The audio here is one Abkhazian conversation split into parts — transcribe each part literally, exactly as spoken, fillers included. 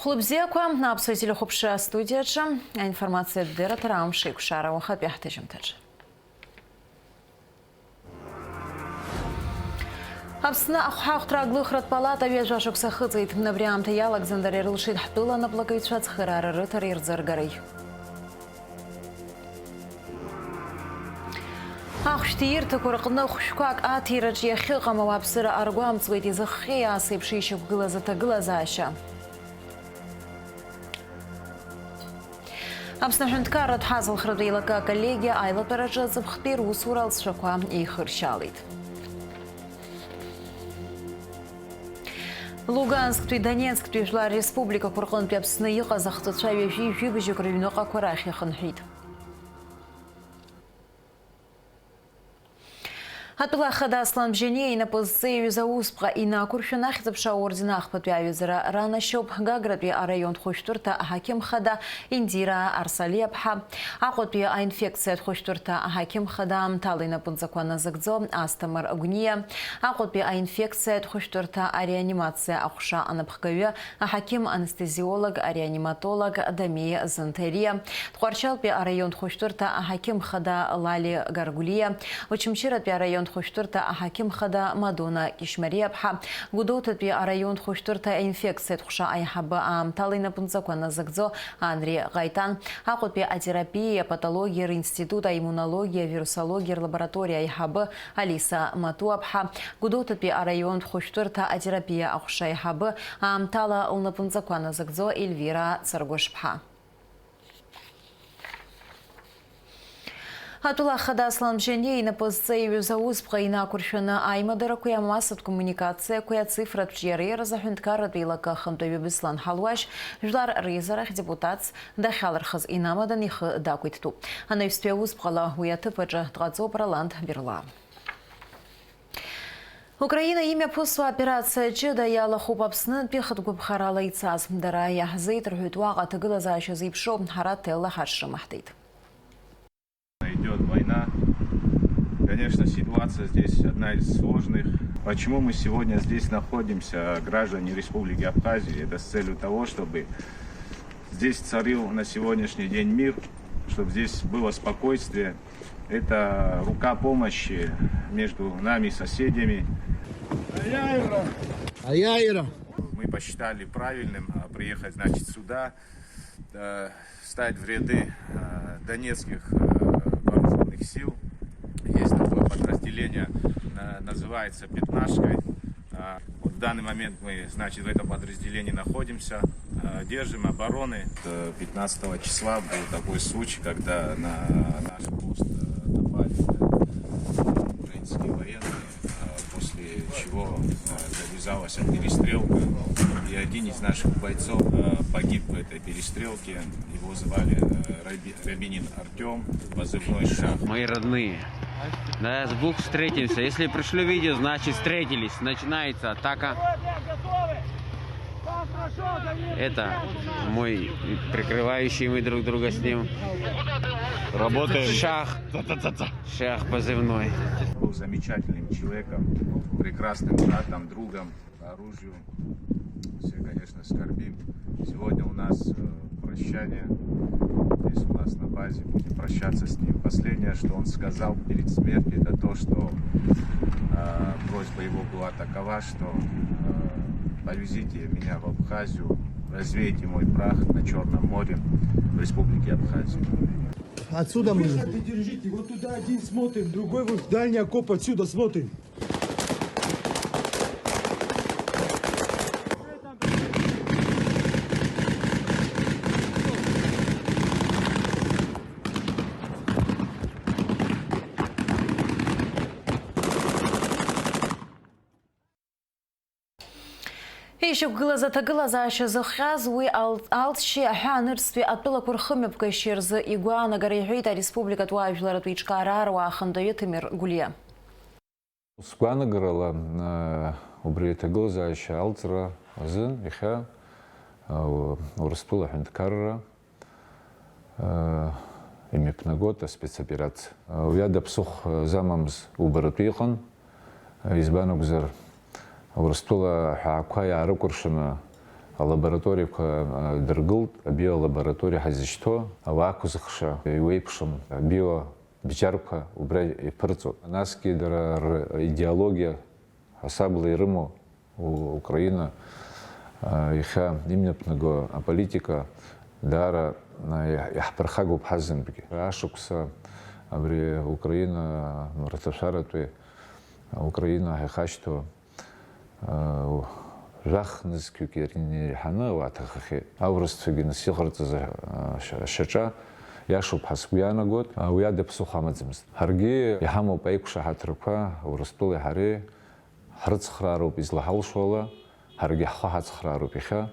Хәлыбзиақәа, Аԥсуа телехәаԥшра астудиаҿы аинформациатә дырраҭара Амш еиқәшара уахатәи ҳҭыжьымҭаҿы. Аԥсны ахәҳахәҭра аглыхратә палата ҩажәа шықәса ахыҵит. Абри аамҭа иалагӡан дара ирылшеит ҳтәыла анаплакыҩцәа ацхыраара рыҭара ирзыргареи. Ахәшәтәирҭақәа рҟны хәшәқәак аҭираҿ иахьыҟам ауааԥсыра аргәамҵуеит, изыхҟьеи ас еиԥш ишьақәгылаз аҭагылазаашьа. Аԥсны аҳәынҭқарратә ҳазалхратә еилакы аколлегиа аилатәараҿы аҵыԥхтәи русура алҵшәақәа еихыршьалеит. Лугансктәи Донецктәи жәлар республикақәа рҟынтәи Аԥсны иҟаз ахҵәацәа ҩажәи жәибжьык рыҩныҟақәа рахь ихынҳәит. Атәыла ахада Аслан Бжьаниа инапы зҵеиҩыз аусԥҟа инақәыршәаны Ахьӡ-аԥша аорден ахԥатәи аҩаӡара ранашьоуп Гагратәи араионтә хәышәтәырҭа аҳақьым хада Индира Арсалиаԥҳа, Аҟәатәи аинфекциатә хәышәтәырҭа аҳақьым хада аамҭала инапынҵақәа назыгӡо Асҭамыр Гәниа, Аҟәатәи аинфекциатә хәышәтәырҭа ареанимациа аҟәша анапхгаҩы, аҳақьым-анестезиолог, ареаниматолог Дамиа Занҭариа, Тҟәарчалтәи араионтә хәышәтәырҭа аҳақьым хада Лали Гаргәлиа, Очамчыратәи араионтә хәышәтәырҭа аҳақьым хада Мадона Кьышьмариаԥҳа, Гәдоуҭатәи араионтә хәышәтәырҭа аинфекциатә ҟәша аиҳабы аамҭала инапынҵақәа назыгӡо Анри Ҟаитан, Аҟәатәи атерапиеи апатологиеи ринститут аиммунологиа, вирусологиа рлабораториа аиҳабы Алиса Матуаԥҳа, Гәдоуҭатәи араионтә хәышәтәырҭа атерапиа аҟәша аиҳабы аамҭала лнапынҵақәа назыгӡо Ельвира Царгәышԥҳа. Атәыла ахада Аслан Бжьаниа инапы зҵеиҩыз аусԥҟа инақәыршәаны аимадарақәеи амассатә коммуникациақәеи ацифратә ҿиареи рзы аҳәынҭқарратә еилакы ахантәаҩы Беслан Ҳалуашь жәлар реизарахь депутатс дахьалырхыз инамадан ихы дақәиҭтәуп. Анаҩстәи аусԥҟала уи аҭыԥ аҿы дҟаҵоуп Роланд Берлаа. Украина имҩаԥысуа аоперациа ҷыда иалахәуп Аԥснынтәи хатә гәаԥхарала ицаз. Дара иаҳзеиҭарҳәоит уаҟа аҭагылазаашьа зеиԥшроу, ҳара ҭелла ҳаршрымаҳҭеит. Идёт война. Конечно, ситуация здесь одна из сложных. Почему мы сегодня здесь находимся, граждане Республики Абхазия? Это с целью того, чтобы здесь царил на сегодняшний день мир, чтобы здесь было спокойствие. Это рука помощи между нами и соседями. Аяйра! Аяйра! Мы посчитали правильным, а, приехать, значит, сюда, э, встать в ряды, э, донецких, э, вооружённых сил. Есть такое подразделение, на-, называется «Пятнашкой». А, вот в данный момент мы, значит, в этом подразделении находимся, а, держим обороны. Э, пятнадцатого числа был такой случай, когда на наш пост, э, напали, э, украинские военные, а, после чего, э, завязалась перестрелка, и один из наших бойцов, э, погиб в этой перестрелке. Его звали, э, Раби-, Рябинин Артём, позывной «Шах». Мои родные. Да, с Бух встретимся. Если пришлю видео, значит встретились. Начинается атака. Это мой прикрывающий, мы друг друга с ним. Работаем. Шах. Ца-ца-ца-ца. Шах позывной. Был замечательным человеком, прекрасным братом, другом по оружию. Все, конечно, скорбим. Сегодня у нас, э, прощание. Здесь у нас на базе. Будем прощаться с ним. Последнее, что он сказал перед смертью, это то, что, э, просьба его была такова, что, э, повезите меня в Абхазию, развейте мой прах на Черном море в Республике Абхазия. Отсюда мы. Держите, вот туда один смотрим, другой вот в дальний окоп отсюда смотрим. Ишьақәгылаз аҭагылазаашьа зыхҟьаз уи ал-, алҵшьеи аҳәаанырцәтәи атәылақәа рхымҩаԥгашьеи рзы игәаанагара иҳәеит ареспубликатә уаажәларратә еиҿкаара аруаа ахантәаҩы Ҭемыр Гәлиа. Сгәаанагарала, э, убри аҭагылазаашьа алҵра азын иахьа, э, Урыстәыла аҳәынҭқарра, э, имҩаԥнагоит аспецоперациа. Э, уи ада ԥсыхәа замамыз убаратәы иҟан, э, избан акәзар, Урыстәыла аҳәаақәа иаарыкәыршаны Алабораториақәа, а, дыргылт, абиолабораториа ҳазышьҭоу, ауаа ақәызхша иуеиԥшым абиобџьарқәа убра иԥырҵоуп. Насгьы дара ридеологиа ҳасабла ирымоу У-, Украина, а, иахьа имҩаԥнаго аполитика даара, а, иаҳ-, иаҳԥырхагоуп ҳазынгьы. Ашықәса абри Украина мраҭашәаратәи Украина ҳахьашьҭоу, а, жәах нызқьҩык иреиҳаны уаҭахахьеит. Аурысцәагьы нас иҟарҵаз, а, ш-, шьаҿа иашоуп ҳәа сгәы иаанагоит. А, уи ада ԥсыхәа амаӡамызт. Ҳаргьы иҳамоуп аиқәшаҳаҭрақәа Урыстәылеи ҳареи. Ҳрыцхраароуп излаҳалшо ала, ҳаргьы ҳхы ҳацхраароуп иахьа.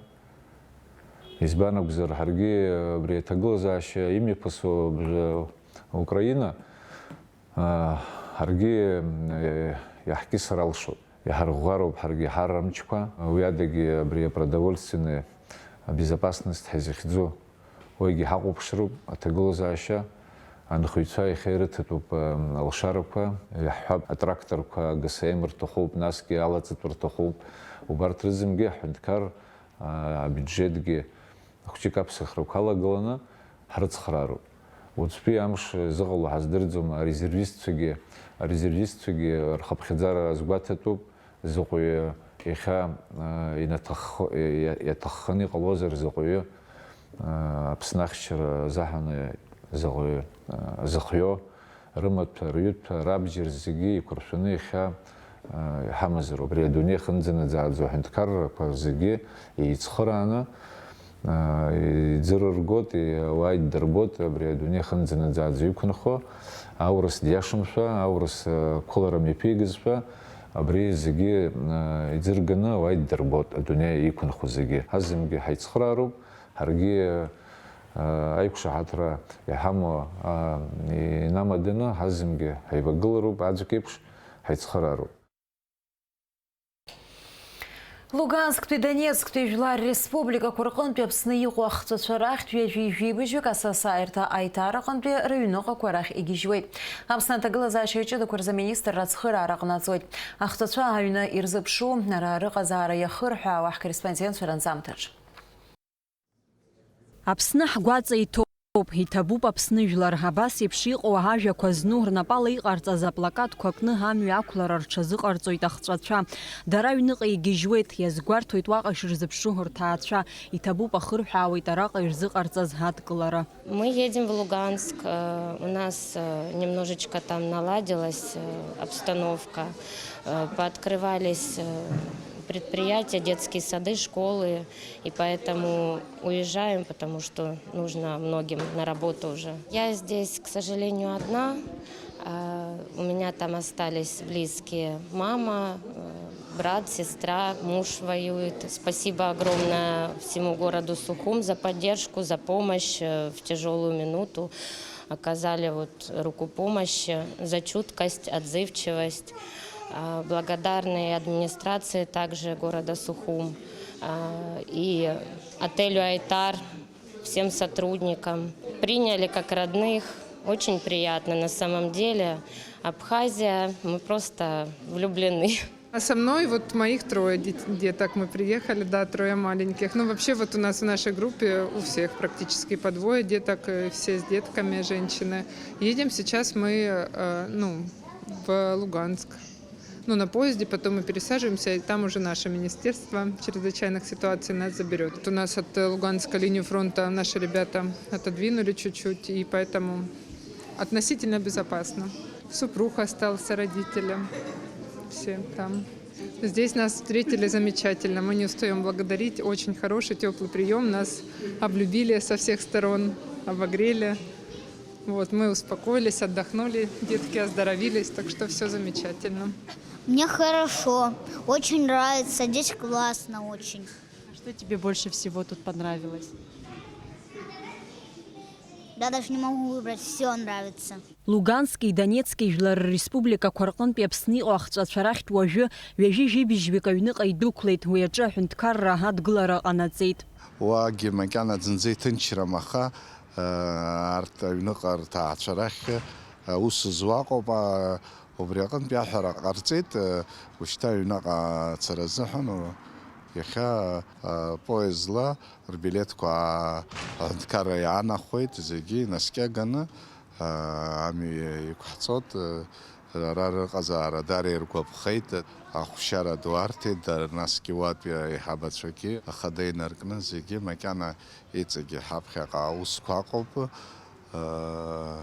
Избан акәзар, ҳаргьы абри аҭагылазаашьа имҩаԥысуа абжа Украина, аа, ҳаргьы, э, иаҳкьысыр алшоит. Иҳарӷәӷәароуп ҳаргьы ҳар амчқәа. Уи адагьы абри апродовольственный безопасность ҳәа изыхьӡу Уигьы ҳахәаԥшроуп, аҭагылазаашьа анхаҩцәа иахьа ирыҭатәуп, ам, алшарақәа, иаҳҳәап, атракторқәа, ГСМ рҭахуп, насгьы алаҵатә рҭахуп. Убарҭ рызынгьы ҳҳәынҭқар, а, абиуџьетгьы хәҷык аԥсахрақәа алагыланы ҳрыцхраароуп. Уаҵәтәи амш зыҟало ҳаздырӡом, арезервистцәагьы, арезервистцәагьы рхыԥхьаӡара азгәаҭатәуп. Заҟаҩы иахьа, а, инаҭаххо-, иа-, иа-, иаҭахханы иҟалозар, заҟаҩы, а, Аԥсны ахьчара азаҳаны заҟаҩы, а, зыхиоу рымаҭәа, рҩыҭәа, рабџьар зегьы еиқәыршәаны иахьа, а, иҳамазароуп. Абри адунеи ахьынӡанаӡааӡо аҳәынҭқаррақәа зегьы еицхырааны, аа, иӡырыргоит, и-, ауаа иддырбоит, абри адунеи ахьынӡанаӡааӡо иқәынхо, аурыс диашамшәа, аурыс, э, қәылара мҩаԥигазшәа, абри зегьы, э, иӡырганы ауаа иддырбоит, адунеи иқәынхо зегьы. Ҳазынгьы ҳаицхыраароуп, ҳаргьы, э, аиқәшаҳаҭра иҳамоу, а, инамаданы ҳазынгьы ҳаивагылароуп, аӡәк еиԥш ҳаицхыраароуп. Лугансктәи Донецктәи жәлар республикақәа рҟынтәи Аԥсны иҟоу ахҵәацәа рахьтә ҩажәи жәибжьҩык асасааирҭа аиҭараҟынтәи рыҩныҟақәа рахь игьежьуеит. Аԥсны аҭагылазаашьа ҷыдақәа рзы аминистрра ацхыраара ҟанаҵоит. Ахҵәацәа аҩны ирзыԥшу, ара рыҟазаара иахырҳәаауа ҳкорреспондентцәа ранҵамҭаҿ. Аԥсны ҳгәаҵа иҭоуп, иҭабуп Аԥсны жәлар, абас еиԥш иҟоу ажәақәа зну, рнапала иҟарҵаз аплакатқәа кны амҩа ақәлара рҽазыҟарҵоит ахҵәацәа. Дара аҩныҟа игьежьуеит, иазгәарҭоит уаҟа ишырзыԥшу рҭаацәа, иҭабуп, ахырҳәаауеит араҟа ирзыҟарҵаз адкылара. Мы едем в Луганск, э, у нас, э, немножечко там наладилась, э, обстановка, э, пооткрывались, э, предприятия, детские сады, школы. И поэтому уезжаем, потому что нужно многим на работу уже. Я здесь, к сожалению, одна. А, у меня там остались близкие. Мама, э, брат, сестра, муж воюет. Спасибо огромное всему городу Сухум за поддержку, за помощь, э, в тяжелую минуту. Оказали вот руку помощи, за чуткость, отзывчивость. А, благодарны и администрации также города Сухум, а, и отелю «Айтар», всем сотрудникам. Приняли как родных. Очень приятно на самом деле. Абхазия, мы просто влюблены. А со мной вот моих трое дет-, деток, мы приехали, да, трое маленьких. Ну, вообще вот у нас в нашей группе у всех практически по двое деток, э, все с детками, женщины. Едем сейчас мы, э, ну, в Луганск. Ну, на поезде, потом мы пересаживаемся, и там уже наше министерство чрезвычайных ситуаций нас заберёт. Вот у нас от, э, Луганска линию фронта наши ребята отодвинули чуть-чуть, и поэтому относительно безопасно. Супруг остался родителям. Все там. Здесь нас встретили замечательно. Мы не устаём благодарить. Очень хороший, тёплый приём. Нас облюбили со всех сторон, обогрели. Вот, мы успокоились, отдохнули, детки оздоровились, так что всё замечательно. Мне хорошо, очень нравится, здесь классно очень. А что тебе больше всего тут понравилось? Я даже не могу выбрать, всё нравится. Лугански, Донецки жәлар рреспубликақәа рҟынтәи Аԥсны иҟоу ахҵәацәа рахьтә уажәы ҩажәи жәибжьҩык аҩныҟа идәықәлеит, уи аҿы аҳәынҭқарра адгылара ҟанаҵеит. Уаагьы макьана зынӡа иҭынчрам, аха, э, арҭ аҩныҟа рҭаацәа рахь, э, аус зуа ыҟоуп, а, убри аҟынтәи аҳәара ҟарҵеит, э, ушьҭа аҩныҟа ацара азыҳәан, у-, Иахьа апоездла рбилеҭқәа аҳәынҭқарра иаанахәеит, зегьы инаскьаганы амҩа иқәҳҵоит. Ара рыҟазаара дара иргәаԥхеит, ахәшьара ду арҭеит, дара насгьы уатәи аиҳабацәагьы ахада инаркны зегьы макьана иҵегьы ҳаԥхьаҟа аусқәа аҟоуп.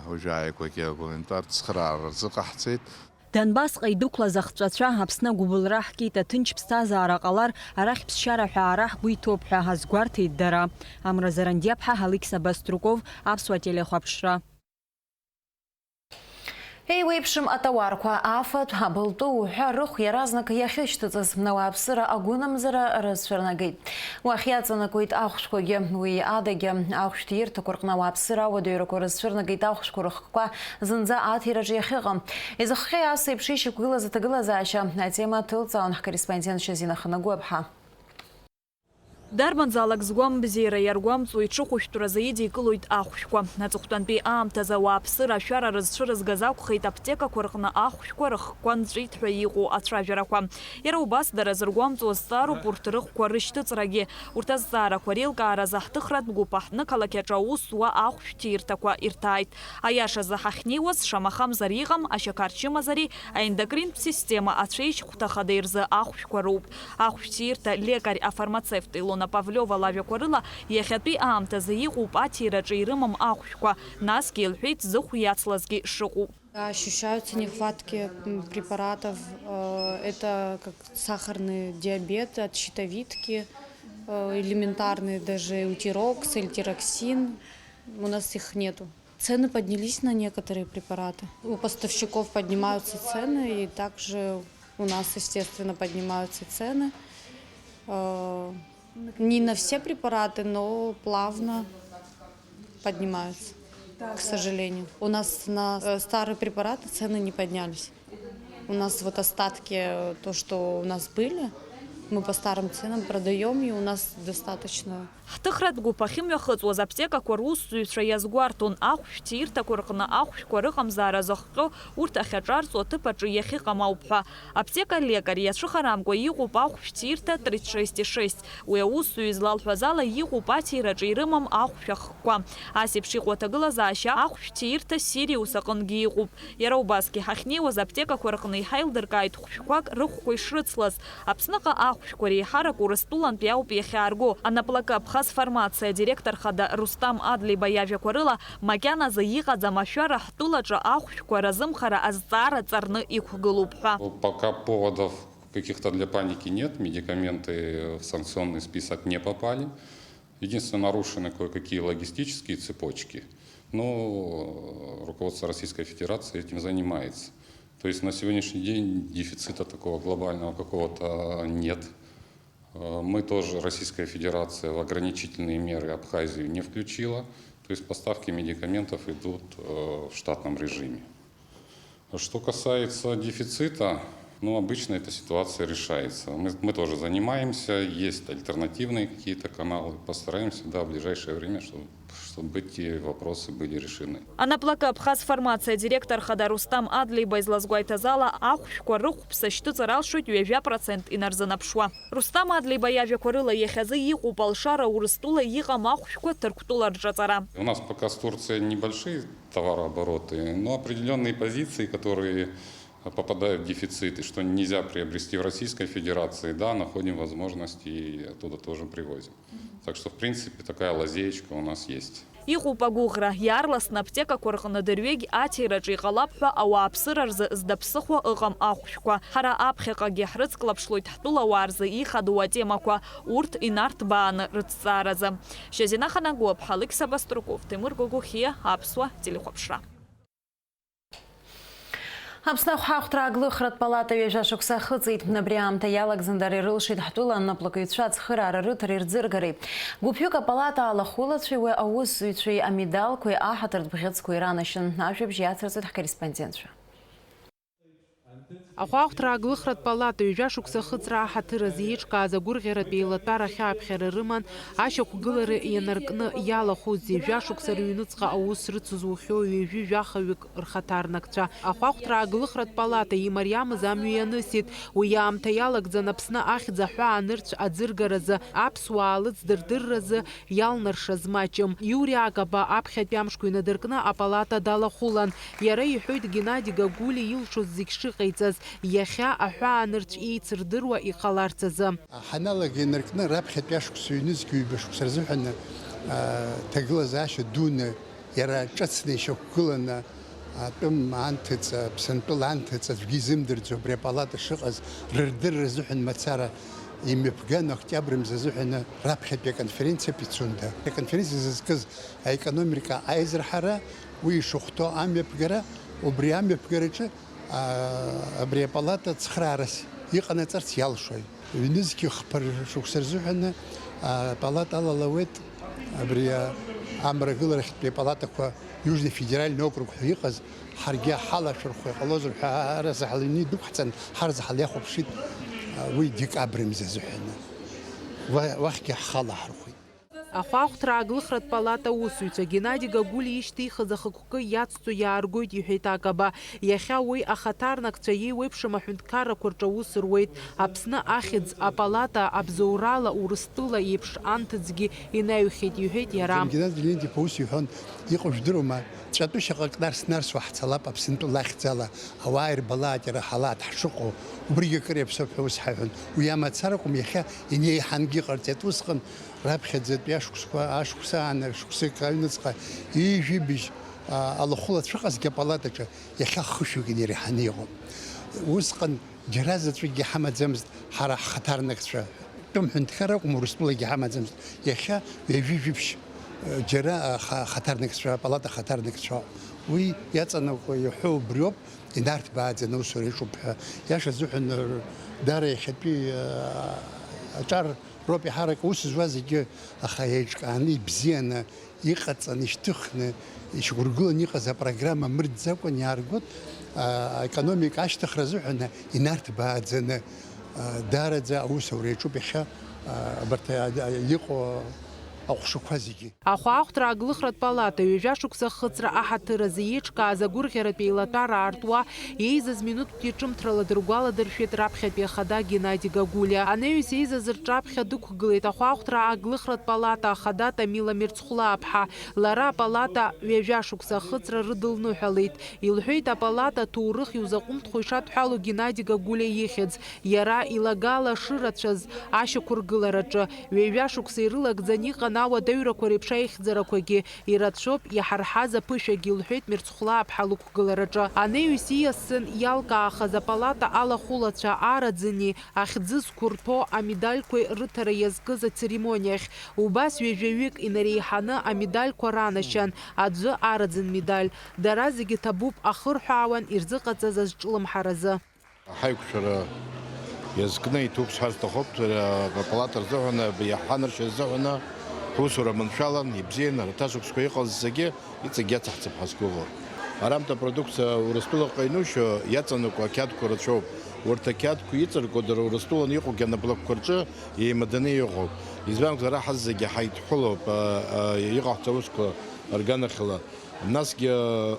Уажәы ааигәагьы агуманитартә цхыраара рзыҟаҳҵеит. Донбассҟа идәықәлаз ахҵәацәа Аԥсны агәыбылра ҳкит, аҭынч ԥсҭазаара ҟалар, арахь ԥсшьара ҳәаара ҳгәы иҭоуп ҳәа азгәарҭеит дара. Амра Зарандиаԥҳа, Алықьса Баструков, Аԥсуа телехәаԥшра. Еиуеиԥшым атауарқәа, афатә, абылтәы уҳәа рыхә иаразнак иахьышьҭыҵыз ауааԥсыра агәынамӡара рыцәырнагеит. Уахь иаҵанакуеит ахәшәқәагьы. Уи адагьы ахәшәтәирҭақәа рҟны ауааԥсыра ауадаҩрақәа рыцәырнагеит ахәшәқәа рыхкқәа зынӡа аҭираҿы иахьыҟам. Изыхҟьеи ас еиԥш ишьақәгылаз аҭагылазаашьа атема ҭылҵаауан ҳкорреспондент Шьазина Ханагәаԥҳа. Дарбанзаалак згәамбзиара иаргәамҵуа иҽыхәышәтәразы идикылоит ахәшәқәа. Аҵыхәтәантәи аамҭазы ауааԥсыра ашәара рызцәырызгаз акәхеит аԥҭекақәа рҟны ахәшәқәа рыхкқәа нҵәеит ҳәа иҟоу ацәажәарақәа. Иара убас дара зыргәамҵуа зҵаароуп урҭ рыхәқәа рышьҭыҵрагьы. Урҭ азҵаарақәа реилкааразы ҳҭыхратә гәыԥ аҳҭнықалақь аҿы аусуа ахәшәтәирҭақәа ирҭааит. Аиашазы ҳахьнеиуаз, шамахамзар иҟам ашьақар чымазареи аендокринтә система ацәеижь хәҭа хада ирзы ахәшәқәа роуп. Ахәшәтәирҭа лекарь афармацевт Илона Павлиова лажәақәа рыла, иахьатәи аамҭазы иҟоуп аҭираҿы ирымам ахәшәқәа, насгьы илҳәеит зыхә иацлазгьы шыҟоу. Ощущаются нехватки, м, препаратов. Э, это как сахарный диабет от щитовидки, э, элементарный даже эутирокс, эльтироксин. У нас их нету. Цены поднялись на некоторые препараты. У поставщиков поднимаются цены, и также у нас, естественно, поднимаются цены. Э, не на все препараты, но плавно поднимаются, к сожалению. У нас на, э, старые препараты цены не поднялись. У нас вот остатки, э, то, что у нас были, мы по старым ценам продаём, и у нас достаточно. Ҳҭыхратә гәыԥ ахьымҩахыҵуаз аԥҭекақәа русзуҩцәа иазгәарҭон, ахәшәтәирҭақәа рҟны ахәшәқәа рыҟамзаара зыхҟьо, урҭ ахьаҿарҵо аҭыԥ аҿы иахьыҟам ауп ҳәа. Аԥҭека лекарь иацәыхарамкәа иҟоуп ахәшәтәирҭа тридцать шесть и шесть. Уи аусзуҩ излалҳәаз ала, иҟоуп аҭираҿы ирымам ахәшә ахкқәа. Ас еиԥш иҟоу аҭагылазаашьа ахәшәтәирҭа Сириус аҟынгьы иҟоуп. Иара убасгьы ҳахьнеиуаз аԥҭекақәа рҟны иҳаилдыркааит хәшәқәак рыхәқәа ишрыцлаз. Аԥсныҟа ахәшәқәа реиҳарак Урыстәылантәи ауп иахьаарго. Анаплакы Абхаз фармациа адиректор хада Рустам Адлиба иажәақәа рыла, макьаназы иҟаӡам ашәара ҳтәылаҿы ахәшәқәа разымхара азҵаара ҵарны иқәгылоуп ҳәа. Пока поводов каких-то для паники нет, медикаменты в санкционный список не попали. Единственное, нарушены кое-какие логистические цепочки, но руководство Российской Федерации этим занимается. То есть на сегодняшний день дефицита такого глобального какого-то нет. Э, мы тоже, Российская Федерация, в ограничительные меры Абхазию не включила, то есть поставки медикаментов идут, э, в штатном режиме. Что касается дефицита, ну, обычно эта ситуация решается. Мы, мы тоже занимаемся, есть альтернативные какие-то каналы. Постараемся, да, в ближайшее время, чтобы, чтобы эти вопросы были решены. Анаплакы Абхаз фармациа адиректор хада Рустам Адлиба излазгәеиҭаз ала, ахәшәқәа рыхәԥса шьҭыҵыр алшоит ҩажәа процент инарзынаԥшуа. Рустам Адлиба иажәақәа рыла, иахьазы иҟоуп алшара Урыстәыла иҟам ахәшәқәа Ҭырқәтәыла рҿаҵара. У нас пока с Турцией небольшие товарообороты, но определённые позиции, которые попадают в дефицит, и что нельзя приобрести в Российской Федерации, да, находим возможность и оттуда тоже привозим. Так что, в принципе, такая лазеечка у нас есть. Иҟоуп агәыӷра, иаарласны аԥҭекақәа рҟны дырҩегь аҭираҿы иҟалап ҳәа ауааԥсыра рзы зда ԥсыхәа ыҟам ахәшәқәа. Ҳара аԥхьаҟагьы ҳрыцклаԥшлоит ҳтәылауаа рзы ихадоу атемақәа, урҭ инарҭбааны рыҭҵааразы. Шьазина Ханагәаԥҳа, Алықьса Баструков, Ҭемыр Гогохиа, Аԥсуа телехәаԥшра. Аԥсны ахәҳахәҭра ааглыхратә палата ҩажәа шықәса ахыҵит. Абри аамҭа иалагӡан дара ирылшеит ҳтәыла анаплакыҩцәа ацхыраара рыҭареи рӡыргареи. Гәыԥҩык апалата алахәылацәеи уи аусзуҩцәеи амедалқәеи аҳаҭыртә бӷьыцқәеи ранашьан. Ажәабжь иацырҵоит ҳкорреспондентцәа. Ахәаахәҭра ааглыхратә палата ҩажәа шықәса ахыҵра аҳаҭыр азы еиҿкааз агәырӷьаратә еилатәара ахьааԥхьара рыман, ашьақәгылара ианаркны иалахәыз ҩажәа шықәса рыҩныҵҟа аус рыцыз уахьоу ҩажәи жәахаҩык рхаҭарнакцәа. Ахәаахәҭра ааглыхратә палата имариамыз амҩа ианысит. Уи аамҭа иалагӡан Аԥсны ахьӡ аҳәаанырцә аӡыргаразы, аԥсуаа лыҵдырдырразы иалнаршаз маҷым. Иури Акаба аԥхьатәи амшқәа инадыркны апалата далахәылан. Иара иҳәоит Геннади Гагулиа илшоз зегь шыҟаиҵаз, иахьа аҳәаанырцә еицырдыруа иҟаларц азы. Ҳаналага инаркны раԥхьатәи ашықәс ҩнызқь ҩба шықәса рзыҳәан, а, ҭагылазаашьа дуны иара ҿыцны ишьақәгыланы, атәым анҭыҵ, Аԥсынтәыла анҭыҵ аӡәгьы изымдырӡо абри апалата шыҟаз рырдырра азыҳәан мацара имҩаԥган, октиабр мза азыҳәан раԥхьатәи аконференциа Пицунда. Аконференциа зызкыз аекономика аизырҳара, уи ишахәҭоу амҩаԥгара, убри амҩаԥгараҿы, аа, абри апалата цхыраарас иҟанаҵарц иалшоит. Ҩнызқьи хԥа шықәса рзыҳәаны, аа, апалата алалауеит абри, аа, амрагыларахьтәи апалатақәа Южный федеральный округ ҳәа иҟаз, ҳаргьы ҳалашәырхәо иҟалозар ҳәа, ҳара зы ҳлыҩны идәықәҳҵан, ҳара зы ҳлиахәаԥшит, аа, уи декабрь мза азыҳәаны. Уа-, уахьгьы ҳхалаҳархәит. Ахәаахәҭра ааглыхратә палата аусзуҩцәа Геннади Гагулиа ишьҭихыз ахықәкы иацҵо иааргоит, иҳәеит Акаба. Иахьа уи ахаҭарнакцәа еиуеиԥшым аҳәынҭқаррақәа рҿы аус руеит. Аԥсны ахьӡ апалата абзоурала Урыстәыла еиԥш анҭыҵгьы инаҩхьеит, иҳәеит иара. Геннади Леонтьев ус иҳәон, иҟоу жәдыруама, ҵәатәы шьаҟак нарс-нарсуа ҳцалап Аԥсынтәыла ахьӡала, ауаа ирбалааит иара ҳалаат ҳшыҟоу, убригьы акыр иаԥсоуп ҳәа ус ҳаиҳәон. Уи амацара акәым, иахьа инеиҳангьы иҟарҵеит. Усҟан Раԥхьаӡатәи ашықәсқәа, ашықәс аан, шықәсык аҩныҵҟа ҩажәи быжь, а, алахәыла цәыҟазгьы апалатаҿы иахьа хышәҩык инареиҳаны иҟоуп. Усҟан џьара заҵәыкгьы ҳамаӡамызт ҳара ҳхаҭарнакцәа, тәым ҳәынҭқар акәым, Урыстәылагьы ҳамаӡамызт. Иахьа ҩажәи жәиԥшь, э, џьара, а, ха-, хаҭарнакцәа, апалата хаҭарнакцәа. Уи иаҵанакуа иҳәоу убриоуп, инарҭбааӡаны аусура иаҿуп ҳәа. Иаша азыҳәан, р-, даара иахьатәи, а, аҿар роуп иаҳарак аус зуа зегьы, аха еиҿкааны, ибзианы, иҟаҵаны, ишьҭыхны, ишьақәыргыланы иҟаз апрограмма мырӡакәан иааргоит, а, аекономика ашьҭыхра азыҳәан инарҭбааӡаны, а, даараӡа аусура иаҿуп иахьа, а, абарҭ, а, а, иҟоу аҟәшақәа зегьы. Ахәаахәҭра ааглыхратә палата ҩажәа шықәса ахыҵра аҳаҭыр азы еиҿкааз агәырӷьаратә еилатәара аартуа еизаз минуҭтәи ҿымҭрала дыргәаладыршәеит раԥхьатәи ахада Геннади Гагулиа. Анаҩс еизаз рҿаԥхьа дықәгылеит ахәаахәҭра ааглыхратә палата ахада Тамила Мирцхәлааԥҳа. Лара апалата ҩажәа шықәса ахыҵра рыдылныҳәалеит. Илҳәеит, апалата аҭоурых иузаҟәымҭхо ишадҳәало Геннади Гагулиа ихьӡ. Иара илагала шырацәаз ашьақәыргылараҿы, ҩажәа шықәса ирылагӡан иҟан ауадаҩрақәа реиԥш аихьӡарақәагьы, ирацәоуп иҳарҳаз аԥышәагьы, лҳәеит Мирцхәлааԥҳа лықәгылараҿы. Анаҩс ииасны иалкаахаз апалата алахәылацәа араӡыни ахьӡы зқәырҭәо амедальқәеи рыҭара иазкыз ацеремониахь. Убас ҩажәаҩык инареиҳаны амедальқәа ранашьан, аӡәы араӡын медаль. Дара зегьы ҭабуп ахырҳәаауан ирзыҟаҵаз азҿлымҳаразы. Ҳаиқәшәара иазкны иҭуқәсҳар сҭахуп, апалата рзыҳәан, иаҳанаршьа рзыҳәан, ҳусура маншәалан, ибзиан, арҭ ашықәсқәа иҟаз зегьы иҵегь иацаҳҵап ҳәа сгәыӷуа. Арамҭа апродукциа Урыстәылаҟа инушьо иаҵанакуа ақьаадқәа рацәоуп. Урҭ ақьаадқәа иҵаркуа дара Урыстәылан иҟоугьы анаблокқәа рҿы еимаданы иҟоуп. Избанзар, ара ҳазегьы ҳаидҳәылоуп, а, а, иҟаҳҵо аусқәа рганахьала. Насгьы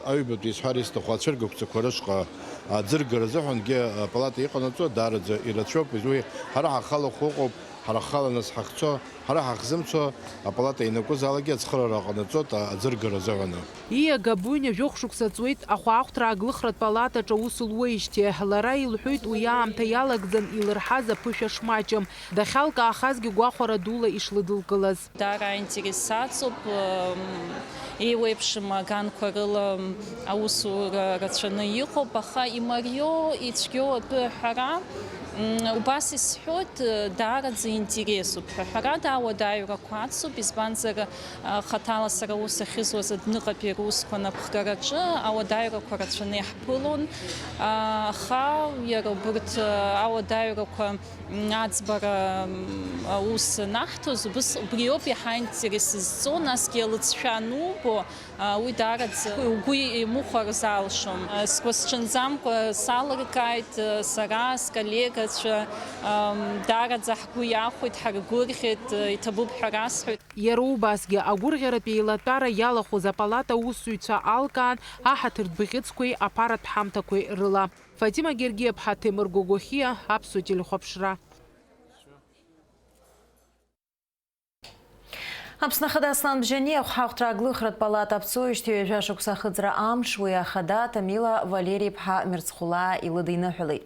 аҩбатәи исҳәар исҭаху ацәыргақәҵақәа рышҟа аӡыргара азыҳәангьы апалата иҟанаҵо даараӡа ирацәоуп, уи ҳара ҳахалахәы ыҟоуп, ҳара ҳхаланы ҳахьцо, ҳара ҳахзымцо апалата ианакәызаалакгьы ацхыраара ҟанаҵоит аӡыргара азыҳәан. Ииа Габуиа жәохә шықәса ҵуеит ахәаахәҭра ааглыхратә палатаҿы аус луеижьҭеи. Лара илҳәоит, уи аамҭа иалагӡан илырҳаз аԥышәа шмаҷым. Дахьалкаахазгьы гәахәара дула ишлыдылкылаз. Даара аинтерес саҵоуп, м, еиуеиԥшым аганқәа рыла аусура рацәаны иҟоуп, аха имариоу, ицәгьоу атәы аҳәара, М, убас исҳәоит, э, даараӡа интересуп ҳәа. Ҳәарада, ауадаҩрақәа ацуп, избанзар, э, хаҭала сара аус ахьызуаз адәныҟатәи русқәа анапхгараҿы ауадаҩрақәа рацәаны иаҳԥылон, а, аха иара убырҭ, э, ауадаҩрақәа, м, аӡбара, м, аус анаҳҭоз, убыс, убриоуп иаҳа аинтерес зҵоу, насгьы алыҵшәа анубо, уи даараӡа угәы имыхәар залшом. Сгәысҽанӡамкәа салыркааит сара, сколлегацәа, даараӡа ҳгәы иахәеит, ҳаргәырӷьеит, иҭабуп ҳәа расҳәеит. Иара убасгьы агәырӷьаратә еилатәара иалахәыз апалата аусзуҩцәа алкаан, аҳаҭыртә бӷьыцқәеи аԥаратә ҳамҭақәеи рыла. Фатима Гергиаԥҳа, Ҭемыр Гогохиа, Аԥсуа телехәаԥшра. Аԥсны Ахада Аслан Бжьани ахәҳахәҭра аглыхратә палата аԥҵоижьҭеи ҩажәа шықәса ахыҵра амш уи ахада Ҭамила Валери-иԥҳа Мирцхәлаа илыдиныҳәалеит.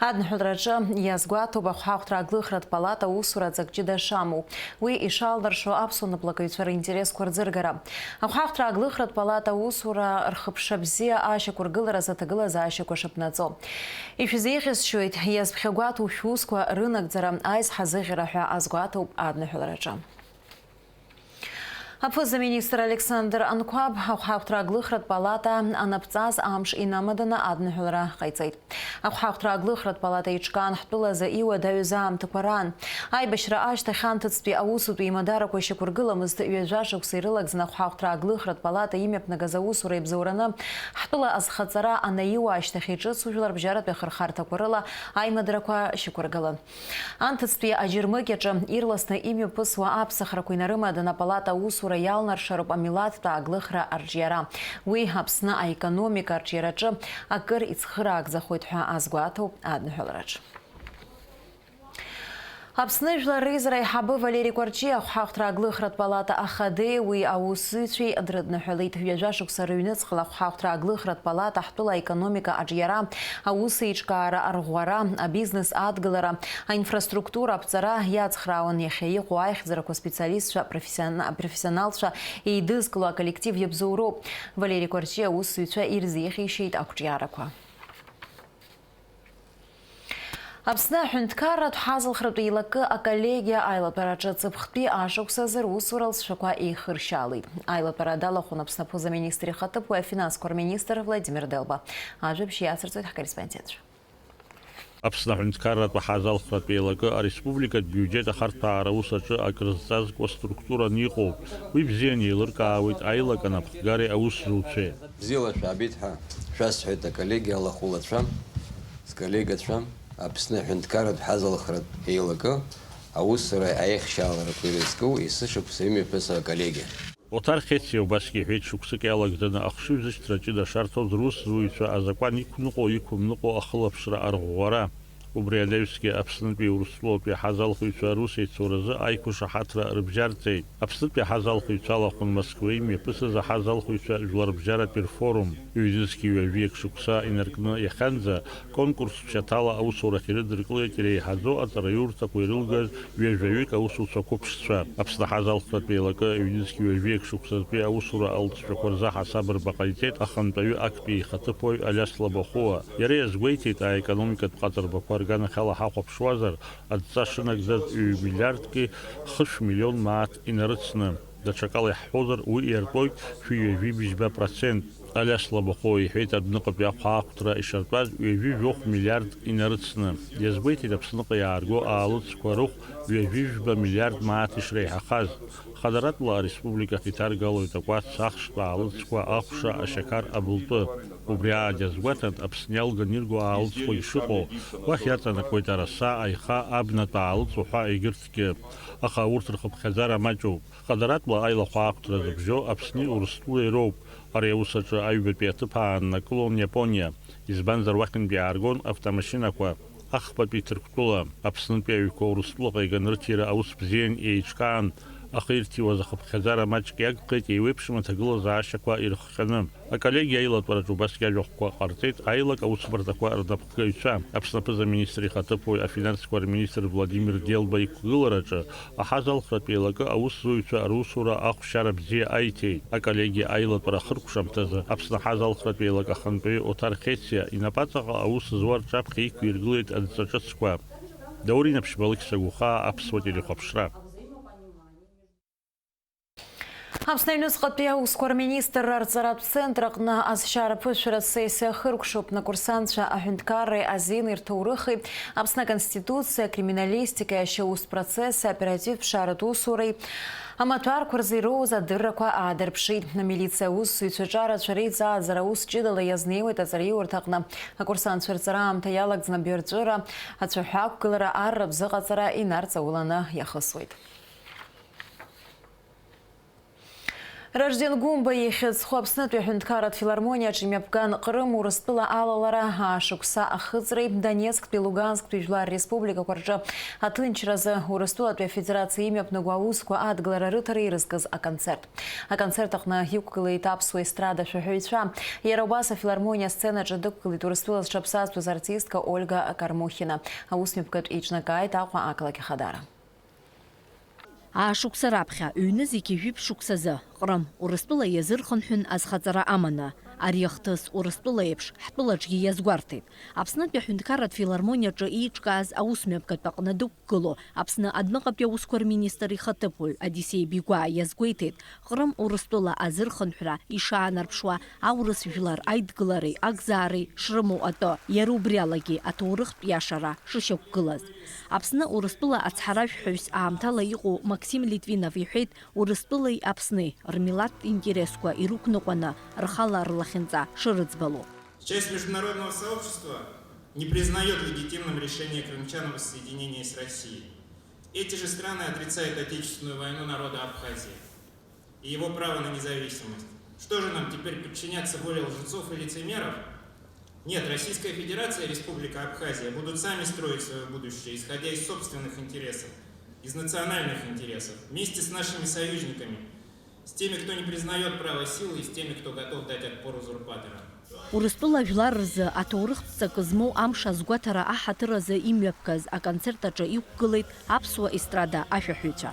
Адныҳәалраҿы иазгәаҭоуп ахәҳахәҭра аглыхратә палата аусура аҵак ҷыда шамоу, уи ишалнаршо аԥсуа наплакыҩцәа ринтересқәа рӡыргара. Ахәҳахәҭра аглыхратә палата аусура рхыԥша бзиа ашьақәыргыларазы аҭагылазаашьақәа шыԥнаҵо. Ишәзеиӷьасшьоит, иазԥхьагәаҭоу шәусқәа рынагӡара, аизҳазыӷьара ҳәа азгәаҭоуп адныҳәалараҿы. Аԥыза-министр Александр Анқәаб ахәҳахәҭра аглыхратә палата анаԥҵаз амш инамаданы адныҳәалара ҟаиҵеит. Ахәҳахәҭра аглыхратә палата еиҿкаан ҳтәылазы иуадаҩыз аамҭақәа раан. Аибашьра ашьҭахь анҭыҵтәи аусутә еимадарақәа шьақәыргыламызт, ҩажәа шықәса ирылагӡаны ахәҳахәҭра аглыхратә палата имҩаԥнагаз аусура ибзоураны ҳтәыла азхаҵара анаиуа ашьҭахь иҿыцу жәларбжьаратәи ахырхарҭақәа рыла аимадарақәа шьақәыргылан. Анҭыҵтәи аџьармыкьаҿы ирласны имҩаԥысуа аԥсахрақәа инарымаданы апалата аусура иалнаршароуп амилаҭтә ааглыхра арҿиара. Уи Аԥсны аекономика арҿиараҿы акыр ицхыраагӡахоит ҳәа азгәаҭоуп адныҳәалараҿ. Аԥсны Жәлар Реизара аиҳабы Валери Кәарҷиа ахәҳахәҭра аглыхратә палата ахадеи уи аусзуҩцәеи дрыдныҳәалеит. Ҩажәа шықәса рыҩныҵҟала ахәҳахәҭра аглыхратә палата ҳтәыла аекономика аҿиара, аусеиҿкаара арӷәӷәара, абизнес адгылара, аинфраструктура аԥҵара иацхраауан иахьа иҟоу аихьӡарақәа специалистцәа, профессиона-, профессионалцәа еидызкыло аколлектив иабзоуроуп. Валери Кәарҷиа аусзуҩцәа ирзеиӷьеишьеит ақәҿиарақәа. Аԥсны аҳәынҭқарратә ҳазалхратә еилакы аколлегиа аилатәараҿы ҵыԥхтәи ашықәсазы русура лҵшәақәа еихыршьаалеит. Аилатәара далахәын Аԥсны аԥыза-министр ихаҭыԥуаҩ афинансқәа рминистр Владимир Делба. Ажәабжь иацырҵоит ҳкорреспондентцәа. Аԥсны аҳәынҭқарратә ҳазалхратә еилакы ареспубликатә биуџьет ахарҭәаара аус аҿы акрызҵазкуа структураны иҟоуп. Уи бзианы еилыркаауеит аилак анапхгареи аусзуҩцәеи. Бзиала шәаабеит ҳәа шәасҳәеит аколлегиа алахәылацәа, сколлегацәа, Аԥсны аҳәынҭқарратә ҳазалхратә еилакы аусура аихшьааларақәа ирызку есышықәса имҩаԥысуа аколлегиа. Оҭар Хециа убасгьы иҳәеит, шықәсык иалагӡаны ахшыҩзышьҭра ҷыда шарҭоз русзуҩцәа азакәан иқәныҟәо-иқәымныҟәо ахылаԥшра арӷәӷәара. Убри анаҩсгьы Аԥснытәи Урыстәылатәи аҳазалхыҩцәа русеицуразы аиқәышаҳаҭра рыбжьарҵеит. Аԥснытәи аҳазалхыҩцәа алахәын Москвеи имҩаԥысыз аҳазалхыҩцәа жәларбжьаратәи рфорум. Ҩнызқьи ҩажәи акы шықәса инаркны иахьанӡа конкурстә шьаҭала аусурахь ирыдыркылеит иреиҳаӡоу аҵараиурҭақәа ирылгаз ҩажәаҩык аусуцәа қәыԥшцәа. Аԥсны аҳазалхратә еилакы ҩнызқьи ҩажәи акы шықәсазтәи аусура алҵшәақәа рзы ҳасабырба ҟаиҵеит ахантәаҩы актәи ихаҭыԥуаҩ Алиас Лабахәуа. Иара иазгәеиҭеит, аекономикатә ҟаҵарбақәа рганахьала ҳахәаԥшуазар, адҵа шынагӡаз ҩ-миллиардки хышә миллион мааҭ инарыцны. Даҽакала иаҳҳәозар, уи иартәоит шәи ҩажәи бжьба процент. Алиас Лабахәуа иҳәеит, адәныҟатәи ахәаахәҭра ишартәаз ҩажәи жәохә миллиард инарыцны. Иазгәеиҭеит, Аԥсныҟа иаарго аалыҵқәа рыхә ҩажәи жәба миллиард мааҭ ишреиҳахаз. Хадаратәла ареспубликахь иҭаргалоит акәац, ахштәы аалыҵқәа, ахәша, ашьақар, абылтәы. Убри аан иазгәаҭан, Аԥсны иалган ирго аалыҵқәагь шыҟоу, уахь иаҵанакуеит араса, аиха, абнатә аалыҵ уҳәа егьырҭгьы. Аха урҭ рхыԥхьаӡара маҷуп. Хадаратәла аилахәаахәҭра зыбжьоу Аԥсни Урыстәылеи роуп. Ари аус аҿы аҩбатәи аҭыԥ ааннакылон Иапониа, избанзар, уахьынтә иааргон автомашьынақәа. Ахԥатәи Ҭырқәтәыла, Аԥснытәи аҩқәа Урыстәылаҟа иганы рыҭира аус бзиан еиҿкаан, Ахы ирҭиуаз ахыԥхьаӡара маҷк иагхеит, еиуеиԥшым аҭагылазаашьақәа ирыхҟьаны. Аколлегиа аилатәараҿы убасгьы ажәахәқәа ҟарҵеит аилак аусбарҭақәа рнапхгаҩцәа, Аԥсны аԥыза-министр ихаҭыԥуаҩ, афинансқәа рминистр Владимир Делба иқәгылараҿы аҳазалхратә еилакы аусзуҩцәа русура ахәшьара бзиа аиҭеит. Аколлегиа аилатәара ахыркәшамҭазы Аԥсны аҳазалхратә еилак ахантәаҩы Оҭар Хециа инапаҵаҟа аус зуа рҿаԥхьа иқәиргылеит адҵа ҿыцқәа. Даур Инаԥшьба, Алықьса Гәыхаа, Аԥсуа телехәаԥшра. Аԥсны аҩныҵҟатәи аусқәа рминистрра арҵаратә центр аҟны азшьара ԥышәаратә сессиа ахыркәшоуп. Акурсантцәа аҳәынҭқарреи азинеи рҭоурыхи, Аԥсны Аконституциа, акриминалистикеи ашьаус процесси, аоперативтә ԥшааратә усуреи амаҭәарқәа рзы ироуз адыррақәа аадырԥшит. Амилициа аусзуҩцәа ҿарацәа реиҵааӡара аус ҷыдала иазнеиуеит аҵараиурҭаҟны. Акурсантцәа рҵара аамҭа иалагӡаны абаҩрҵәыра, ацәаҳәа ақәгылара, арра бзыҟаҵара инарҵауланы иахысуеит. Ражден Гәымба ихьӡ зху Аԥснытәи аҳәынҭқарратә филармониаҿы имҩаԥган Ҟрым Урыстәыла алалара, аашықәса ахыҵреи Донецктәи Луганскатәи жәлар республикақәа рҿы аҭынчразы Урыстәылатәи Афедерациа имҩаԥнаго аусқәа адгылара рыҭара ирызкыз аконцерт. Аконцерт аҟны иқәгылеит аԥсуа естрада шәаҳәаҩцәа. Иара убас афилармониа асценаҿы дықәгылеит Урыстәыла зҽаԥсазтәыз артистка Ольга Кармухина. Аусмҩаԥгатә еиҿнакааит Аҟәа ақалақь Ахадара. Аашықәса раԥхьа, ҩны зегьы жәиԥшь шықәсазы, Ҟрым, Урыстәыла иазырхынҳәын азхаҵара аманы. Ари ахҭыс Урыстәыла еиԥш, ҳтәылаҿгьы иазгәарҭеит. Аԥснытәи аҳәынҭқарратә филармониаҿы еиҿкааз аусмҩаԥгатә аҟны дықәгылоу Аԥсны адәныҟатәи аусқәа рминистр ихаҭыԥуаҩ Одиссеи Бигәаа иазгәеиҭеит, Ҟрым Урыстәыла азырхынҳәра ишаанарԥшуа аурыс жәлар аидгылареи агзаареи шрымоу атәы, иара убри алагьы аҭоурыхтә иашара шышьақәгылаз. Аԥсны Урыстәыла ацҳаражәҳәаҩс аамҭала иҟоу Максим Литвинов иҳәеит, Урыстәылеи Аԥсни рмилаҭтә интересқәа ирықәныҟәаны рхала рлахьынҵа шырыӡбало. Часть международного сообщества не признает легитимным решение крымчан о воссоединении с Россией. Эти же страны отрицают Отечественную войну народа Абхазии и его право на независимость. Что же нам теперь подчиняться воле лжецов и лицемеров? Нет, Российская Федерация и Республика Абхазия будут сами строить своё будущее, исходя из собственных интересов, из национальных интересов, вместе с нашими союзниками, с теми, кто не признаёт право силы, и с теми, кто готов дать отпор узурпаторам. Урыстәыла жәлар рзы аҭоурыхтә ҵакы змоу амш азгәаҭара аҳаҭыр азы имҩаԥгаз аконцерт аҿы иқәгылеит аԥсуа естрада ашәаҳәаҩцәа.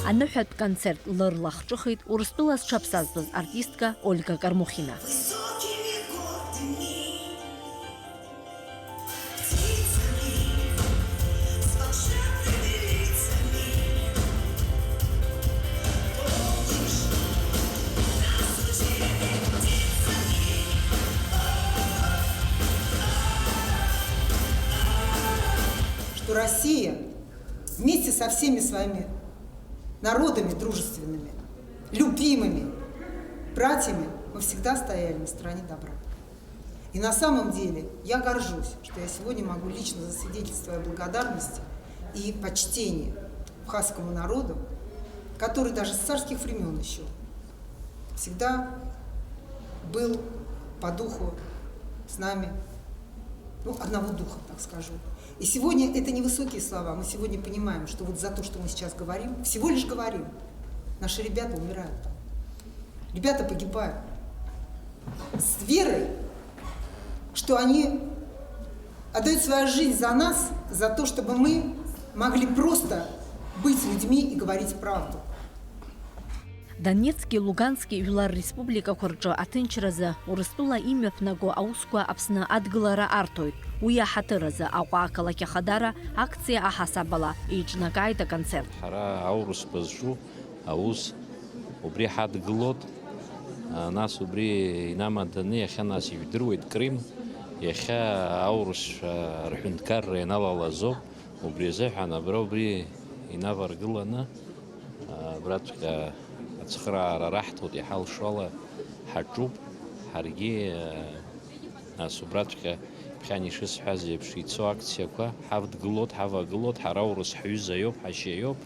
Аныҳәатә концерт лырла хҿыхит Урыстәыла зҽаԥсазтәыз артистка Ольга Кармухина. Что Россия вместе со всеми своими народами дружественными, любимыми братьями, мы всегда стояли на стороне добра. И на самом деле я горжусь, что я сегодня могу лично засвидетельствовать свою благодарность и почтение абхазскому народу, который даже с царских времён ещё всегда был по духу с нами, ну, одного духа, так скажу. И сегодня это не высокие слова. Мы сегодня понимаем, что вот за то, что мы сейчас говорим, всего лишь говорим, наши ребята умирают там. Ребята погибают с верой, что они отдают свою жизнь за нас, за то, чтобы мы могли просто быть людьми и говорить правду. Донецки, Лугански жәлар республикақәа рҿы аҭынчразы Урыстәыла имҩаԥнаго аусқәа Аԥсны адгылара арҭоит. Уи аҳаҭыр азы Аҟәа ақалақь Ахадара акциа аҳасабала еиҿнакааит аконцерт. Ҳара аурысқәа зҿу аус убри ҳадгылоит. Нас убри инамаданы иахьа нас ижәдыруеит Крым, иахьа аурысшәа рҳәынҭқарра ианалалазоуп. Убри азыҳәан абра убри инаваргыланы, абраҵәҟьа ацхыраара раҳҭоит, иҳалшо ала ҳаҿуп, ҳаргьы, нас убраҵәҟьа ԥхьан ишысҳәаз еиԥш ицо акциақәа ҳавдгылоит, ҳавагылоит, ҳара аурыс ҳҩыза иоуп, ҳашьа иоуп,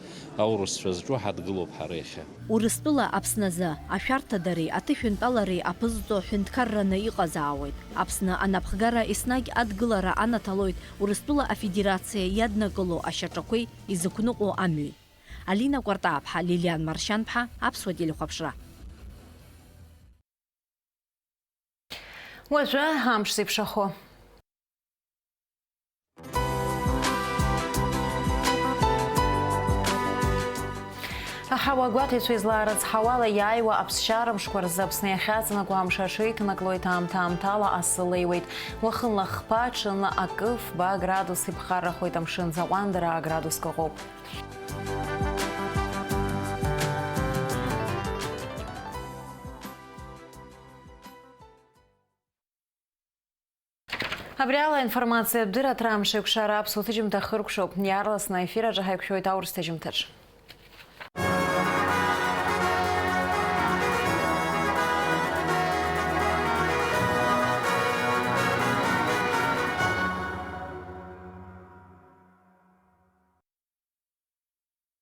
аурысцәа зҿу ҳадгылоуп ҳара иахьа. Урыстәыла Аԥсназы ашәарҭадареи аҭышәынтәалареи аԥызҵо ҳәынҭқарраны иҟазаауеит. Аԥсны анапхгара еснагь адгылара анаҭалоит Урыстәыла Афедерациа иаднакыло ашьаҿақәеи изықәныҟәо амҩеи. Алина Кәартааԥҳа, Лилиан Маршьанԥҳа, Аԥсуа телехәаԥшра. Уажәы амш зеиԥшрахо. Аҳауа гәаҭаҩцәа излаарыцҳауала, иааиуа аԥсшьара мшқәа рзы Аԥсны иахьаҵанакуа амш аҽеиҭанаклоит, аамҭа-аамҭала асы леиуеит. Уахынла хԥа, ҽынла акы, фба градус иԥхаррахоит амшын, заҟәандара аградуск ыҟоуп. Абри ала аинформациатә дырраҭара амш еиқәшара аԥсуа ҭыжьымҭа хыркәшоуп. Иаарласны аефир аҿы ҳаиқәшәоит аурыс ҭыжьымҭаҿ.